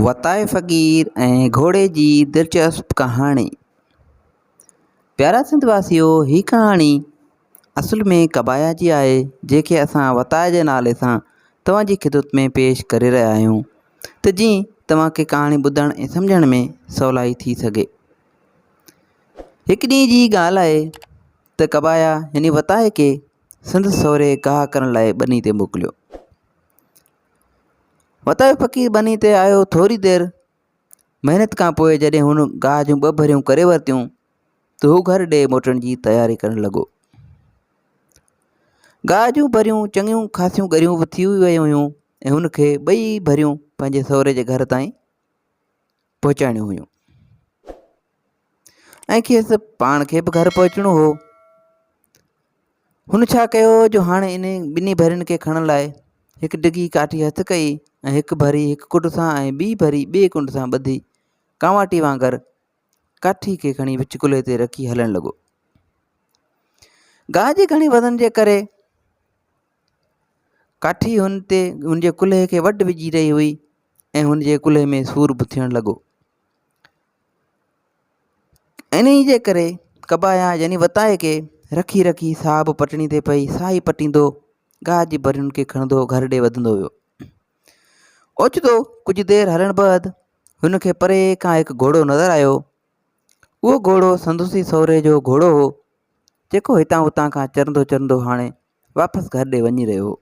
وتائي فقير ۽ گهوڙي جي دلچسپ ڪهاڻي. پيارا سنڌ واسيو هي ڪهاڻي اصل ۾ ڪبايا جي آهي جنهن کي اسان وتائي جي نالي سان توهان جي خدمت ۾ پيش ڪري رهيا آهيون ته جيئن توهان کي ڪهاڻي ٻڌڻ ۽ سمجهڻ ۾ سولائي ٿي سگهي. هڪ ڏينهن جي ڳالهه آهي ته ڪبايا يعني وتائي کي سندس سهري گاهه ڪرڻ لاء ٻني تي موڪليو. وتايو فقير ٻني تي آيو ٿوري دير محنت کان پوء جڏهن هن گاهه جون ٻه ڀريون ڪري ورتيون ته هو گهر ڏي موٽڻ جي تياري ڪرڻ لڳو. گاهه جون ڀريون چڱيون خاصيون ڳريون به ٿي ويون هيون ۽ هن کي ٻئي ڀريون پنهنجي سهري جي گهر تائين پهچائڻيون هيون ۽ کيس پاڻ کي به گهر پهچڻو هو. هن ڇا ڪيو جو هاڻي انهي ٻنهي ڀرين کي کڻڻ لاء هڪ ڊگهي ڪاٺي هٿ ڪئي ۽ هڪ ڀري هڪ ڪنڊ سان ۽ ٻي ڀري ٻئي ڪنڊ سان ٻڌي ڪانواٽي وانگر ڪاٺي کي کڻي وچ ڪلهي تي رکي هلڻ لڳو. گاهه جي گهڻي وزن جي ڪري ڪاٺي هن تي هن جي ڪلهي کي وڍ وجهي رهي هئي ۽ هن جي ڪلهي ۾ سور به ٿيڻ لڳو. انهيء جي ڪري ڪبايا يعني وتائي کي رکي رکي ساهه به پٽڻي تي پئي، ساهي پٽيندو گاهه جي ڀرين کي کڻندو گهر ڏي وڌندو ويو. اوچتو ڪجهه دير هلڻ بعد هن کي پري کان هڪ گهوڙو نظر آيو. اهو گهوڙو سندس ئي سهري جو گهوڙو هو، جيڪو هتان هتان کان چرندو چرندو هاڻي واپس گهر ڏي وڃي رهيو هو.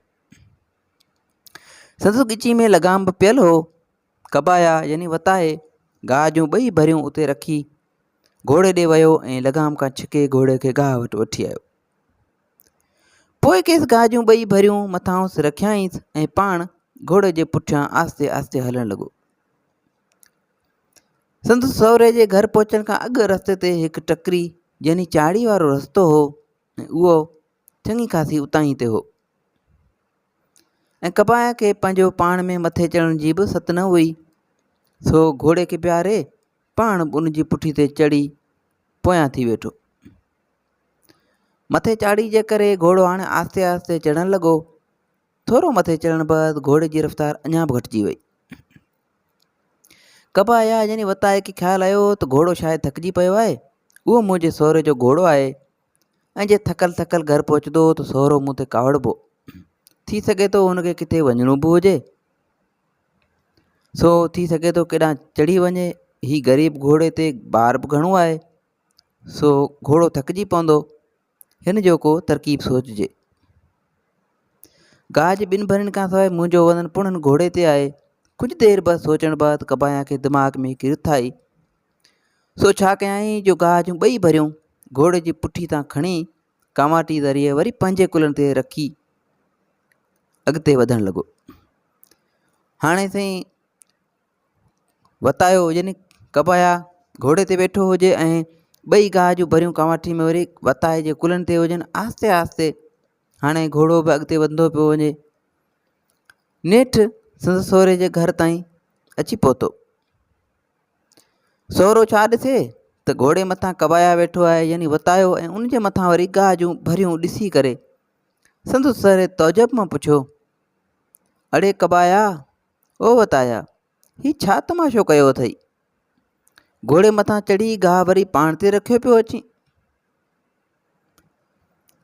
سندس ڳچي ۾ لغام به پيل هو. ڪبايا يعني وتائي گاهه جون ٻئي ڀريون اتي رکي گهوڙي ڏي ويو ۽ لغام کان ڇڪي گهوڙي کي گاهه وٽ وٺي آيو. پوء کيس گاهه جون ٻئي ڀريون مٿانئس رکيائينس ۽ پاڻ گهوڙي جي پٺيان آهستي آهستي هلڻ لڳو. سندس سهري جي گهر پهچڻ کان اڳ رستي تي هڪ ٽڪري يعني چاڙهي وارو رستو هو ۽ اهو چڱي خاصي اتاهين تي هو. ۽ ڪپايا کي پنهنجو پاڻ ۾ مٿي چڙهڻ جي به ست نه هئي، سو گهوڙي کي بيهاري پاڻ به ان جي پٺي تي چڙهي پويان ٿي ويٺو. مٿي چاڙهي جي ڪري گهوڙو هاڻي آهستي آهستي چڙهڻ لڳو. ٿورو مٿي چڙهڻ بعد گهوڙي جي رفتار اڃا به گهٽجي وئي. ڪپايا يعني وتائي کي خيال آيو ته گهوڙو شايد ٿڪجي پيو آهي، اهو منهنجي سهري جو گهوڙو آهي، ۽ جي ٿڪل ٿڪل گهر پهچندو ته سهرو مون تي ڪاوڙبو. ٿي سگهي ٿو هن کي ڪٿي وڃڻو به هجي. سو ٿي سگهي ٿو ڪيڏانهن چڙهي وڃي. هي غريب گهوڙي تي بار به گهڻو آهي. سو گهوڙو ٿڪجي پوندو. هن جو ڪو ترڪيب سوچجي. گاهه جي ٻن ڀرين کان سواء منهنجو وزن پڻ هن گهوڙي تي آهي. ڪجهه دير بس سوچڻ بعد ڪبايان کي دماغ ۾ هڪ رٿ آئي. سو ڇا ڪيائين جو گاهه جون ٻئي ڀريون گهوڙي جي پٺي تان کڻي ڪانواٽي ذريعي وري پنهنجي ڪلهن تي رکي اڳتي وڌڻ لڳو. هاڻي سائين وتايو يعني ڪبايا گهوڙي تي ويٺو هجي ۽ ٻئي گاهه جون ڀريون ڪانواٽي ۾ وري وتائي جي ڪلهن تي هجن آهستي آهستي هاڻي گهوڙو به اڳتي وڌندو پيو وڃي. نيٺ سندس سهري جي گهر تائين اچي پهتو. سهرو ڇا ڏسي ته گهوڙي مٿان ڪبايا ويٺو آهي يعني وتايو ۽ ان جي مٿان وري گاهه جون ڀريون ڏسي ڪري سندس سهري تعجب مان پڇيو، اڙي ڪبايا، او وتايا، هي ڇا تماشو ڪيو اٿئي؟ گهوڙي مٿان چڙهي گاهه وري پاڻ تي رکيو پيو اچين.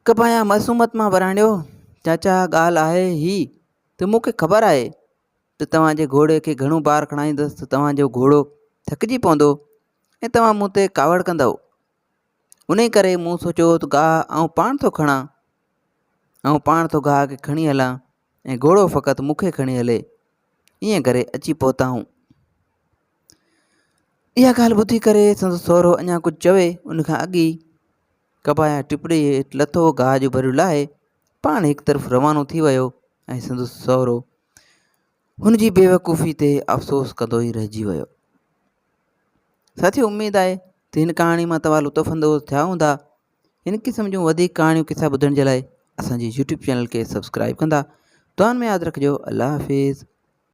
ڪبايا معصومت مان وراڻيو، چاچا ڳالهه آهي هي ته مون کي خبر آهي ته توهان جي گهوڙي کي گهڻو بار کڻائيندس ته توهان جو گهوڙو ٿڪجي پوندو ۽ توهان مون تي ڪاوڙ ڪندؤ. انهي ڪري مون سوچيو ته گاهه آئون پاڻ ٿو کڻان، آئون پاڻ ٿو گاهه کي کڻي هلان ۽ گهوڙو فقط مون کي کڻي هلي. ائين ڪري اچي پهتا آهيون. اها ڳالهه ٻڌي ڪري سندس سهرو اڃا ڪجهه چوي ان کان اڳ ئي ڪبايا ٽپڙي هيٺ لٿو، گاهه جون ڀريون لاهي پاڻ هڪ طرف روانو ٿي ويو ۽ سندس سهرو هن جي بيوقوفي تي افسوس ڪندو ئي رهجي ويو. ساٿيو اميد آهي ته هن ڪهاڻي مان توهان لطف اندوز ٿيا هوندا. هن قسم جون وڌيڪ ڪهاڻيون قصا ٻڌڻ جي لاء اسان جي يوٽيوب چينل کي سبسڪرائب ڪندا. دعائن ۾ ياد رکجو. الله حافظ.